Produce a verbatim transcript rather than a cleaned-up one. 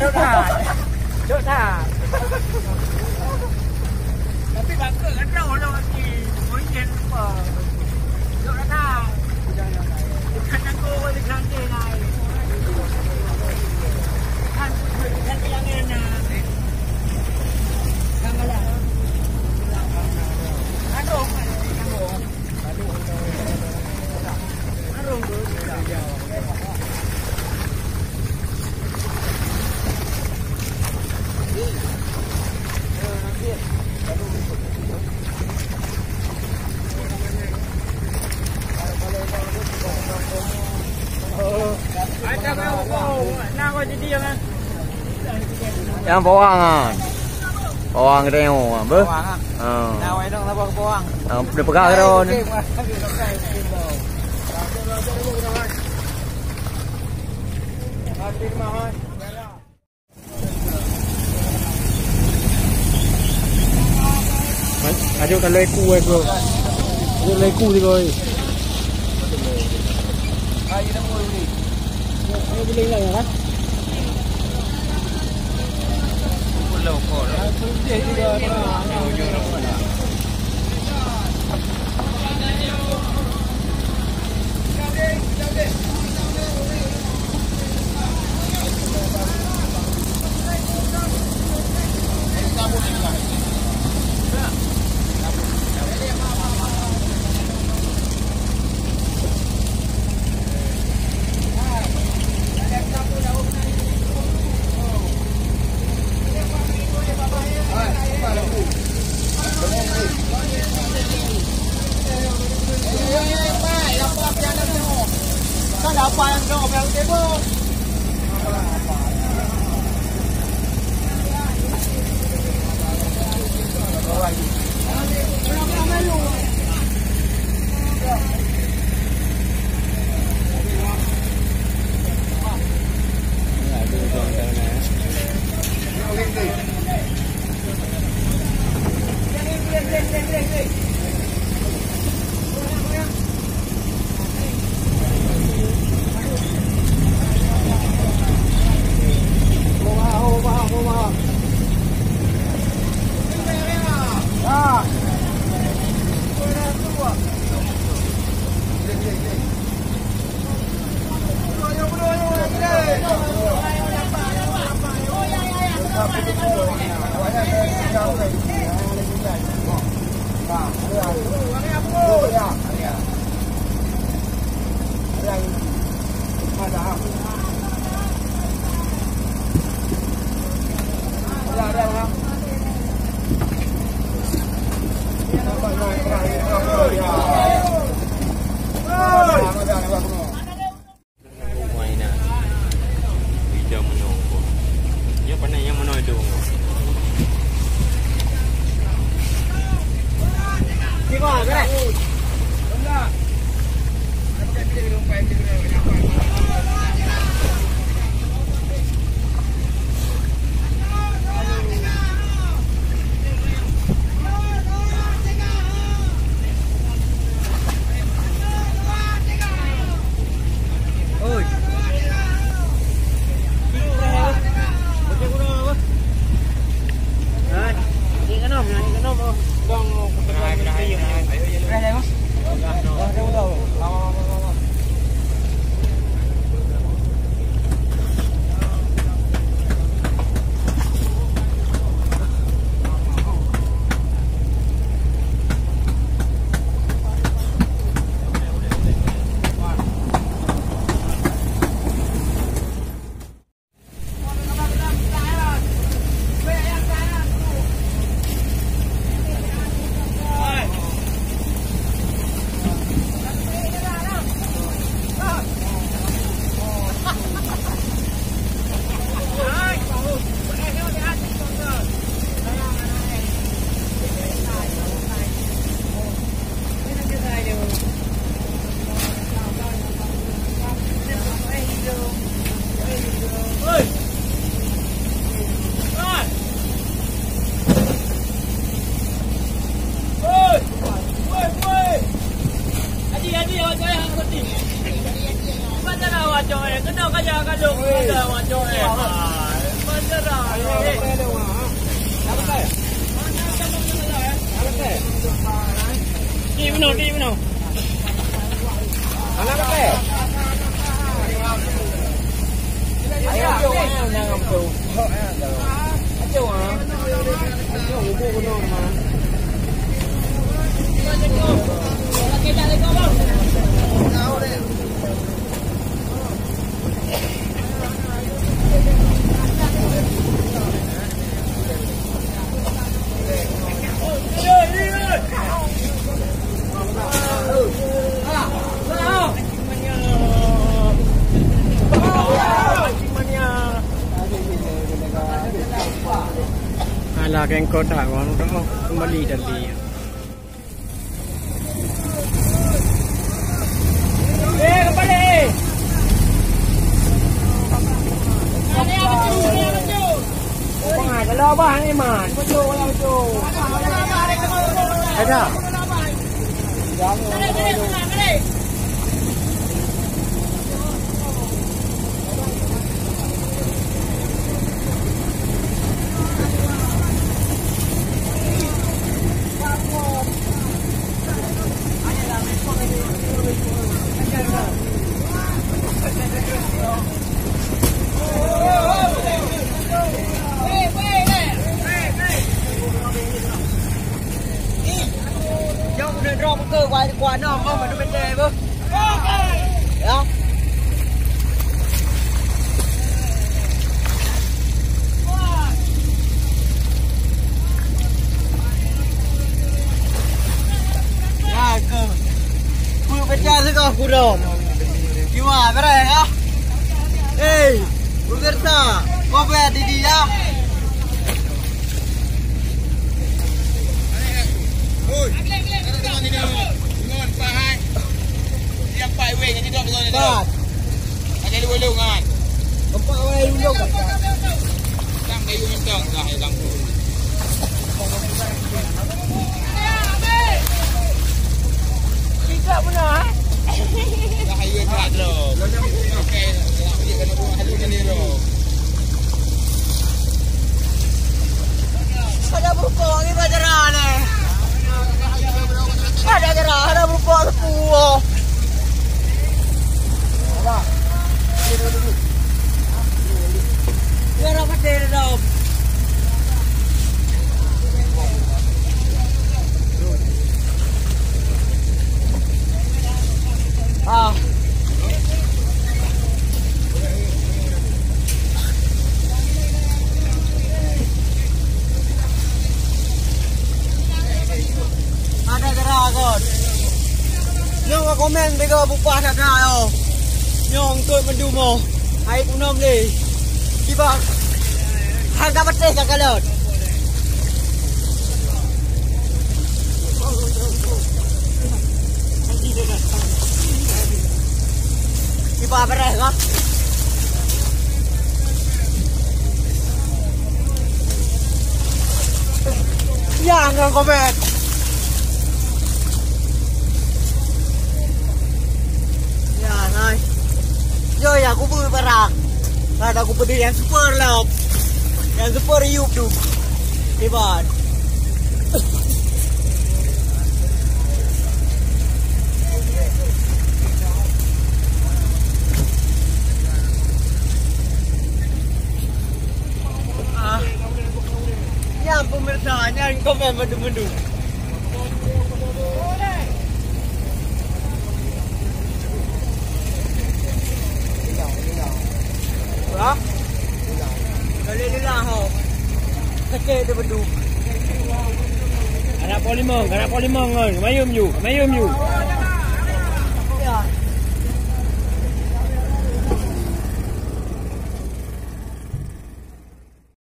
Cok that. Cok that. Tapi bak keu kata orang lagi. Orang lupa. Cok that. Bukan aku orang di kantin lain. Kan, kan yang enak. Sama lah. Aduh, aduh. Nyang bawang kan. Bawang geutanyoe, beuh? Bawang, ah. Ha. Nah, wai dong, labah bawang. Ha, dia peugah ke daun? Oke, oke, oke, oke. Ajo ka lheuh ku, eh, bro. Ajo lheuh ku sigoe. Alah, kengkot dah, orang dah kembali tadi. Ada. Jom keuneuk droe bukeuh, kuat, kuat nom, oh, mandum benteng, beuh. Ya. Ya, ke. Peue pecah sigoe kudong. Kiwa, beureh, ya. Hei, pemirsa, kopi di dia. Ada berukok ni, ada jera ni. Ada jera, ada berukok sepuluh. Biar apa dia dah. Ah. Ada gerak kot. Nyoe komen tiga bupah dah kena yo. Nyoe untuk mendum oh. Hai kunam le. Tiba. Harga betis ka kalon. Kiba beres kah? Ya, ngon komet. Ya, nice. Yo, ya, aku beu barang. Ada aku pedih yang super lah. Yang super yup tu. Hebat. Ah. Nyan pemirsa, nyan komen madu-madu. Ha? Boleh lila ho. Kecil tu bedu. Anak polimong, anak polimong ngon mayum yu, mayum yu. Ya.